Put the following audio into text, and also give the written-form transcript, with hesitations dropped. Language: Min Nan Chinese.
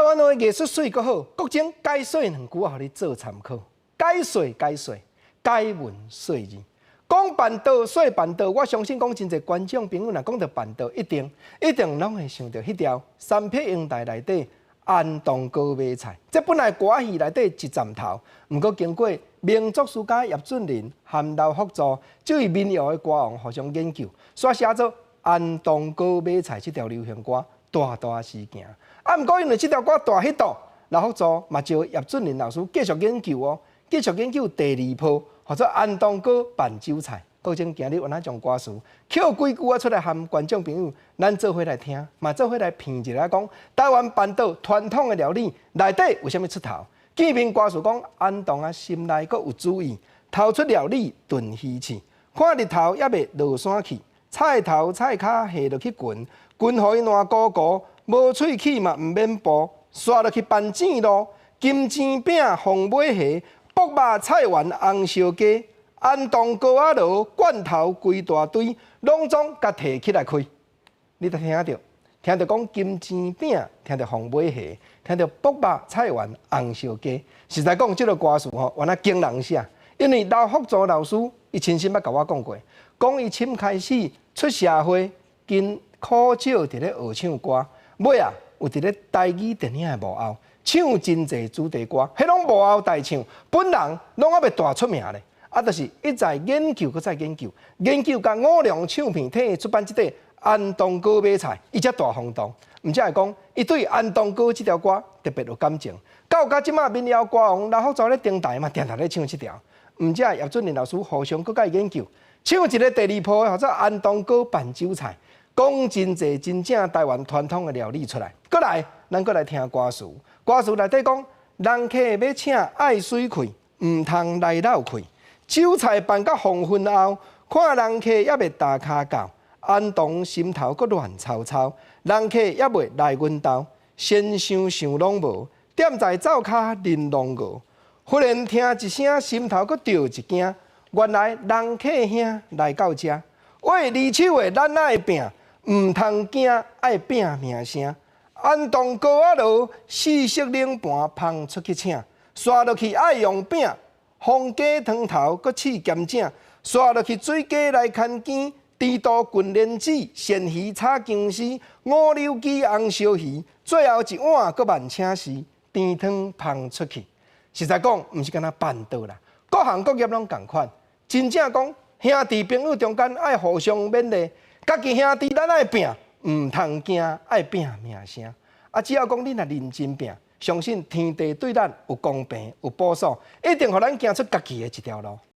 灣話藝術媠閣好，國珍解說兩句啊，予你做參考。解說解說，解文說字。講辦桌說辦桌，我相信講真濟觀眾朋友，若講著辦桌，一定一定攏會想著彼條三撇英台內底安東高馬菜。這本來歌戲內底一站頭，毋過經過名作曲家葉俊麟和劉福助這位民謠的歌王互相研究，煞寫做安東高馬菜這條流行歌，大大事件。啊，毋過因為這條歌大彼度，劉福助嘛招葉俊麟老師繼續研究哦，繼續研究第二波。號做安東哥辦酒菜，國珍今日有哪將歌詞，抾幾句仔出來和觀眾朋友，咱做伙來聽，嘛做伙來品一下講台灣辦桌傳統的料理內底有啥物出頭？見面歌詞講安東仔心內閣有主意，頭出料理燉魚翅，看日頭猶未落山去，菜頭菜跤下落去群，群予伊爛糊糊，無喙齒嘛毋免哺，煞落去辦糋囉，金煎餅鳳尾蝦。卜肉菜圓紅燒雞，安東高仔螺罐頭規大堆，攏總共提起來開。你都聽著，聽著講金煎餅，聽著鳳尾蝦，聽著卜肉菜圓紅燒雞。實在講，這个歌詞吼，原來驚人寫。因為劉福助老師，伊親身捌共我講過，講伊深開始出社會，真苦少佇咧學唱歌，尾啊有佇咧台語電影的幕後，唱真濟主題歌，彼攏幕後代唱，本人攏猶未大出名咧。啊，就是一再研究，閣再研究，研究共五龍唱片替伊出版這塊安東哥馬菜，伊才大轟動。毋才會講，伊對安東哥這條歌特別有感情。到佮這馬民謠歌王劉福助咧登台嘛，定定咧唱這條。毋才葉俊麟老師互相閣佮伊研究，唱一个第二波，號做安東哥辦酒菜，講真濟真正台灣傳統的料理出來。閣來，咱閣來聽歌詞。歌詞內底講，人客欲請愛媠氣，毋通來鬧氣。酒菜辦甲黃昏後，看人客猶未踏跤到，安東心頭閣亂糟糟。人客猶未來阮兜，先想想攏無，踮在灶跤啉濃熬。忽然聽一聲，心頭閣著一驚，原來人客兄來到遮。喂，二手的咱愛拚，毋通驚，愛拚名聲。安東高仔螺，四色冷盤捧出去請，煞落去愛用餅，黃雞湯頭閣試鹹汫，煞落去水雞來牽羹，豬肚滾蓮子，鱔魚炒薑絲，五柳雞紅燒魚，最後一碗閣萬請時，甜湯捧出去。實在講，毋是干焦辦桌啦，各行各業攏仝款。真正講，兄弟朋友中間愛互相勉勵，家己兄弟咱愛拚，毋通驚，愛拚名聲。啊，只要講你若認真拚，相信天地對咱有公平、有保守，一定予咱行出家己的一條路。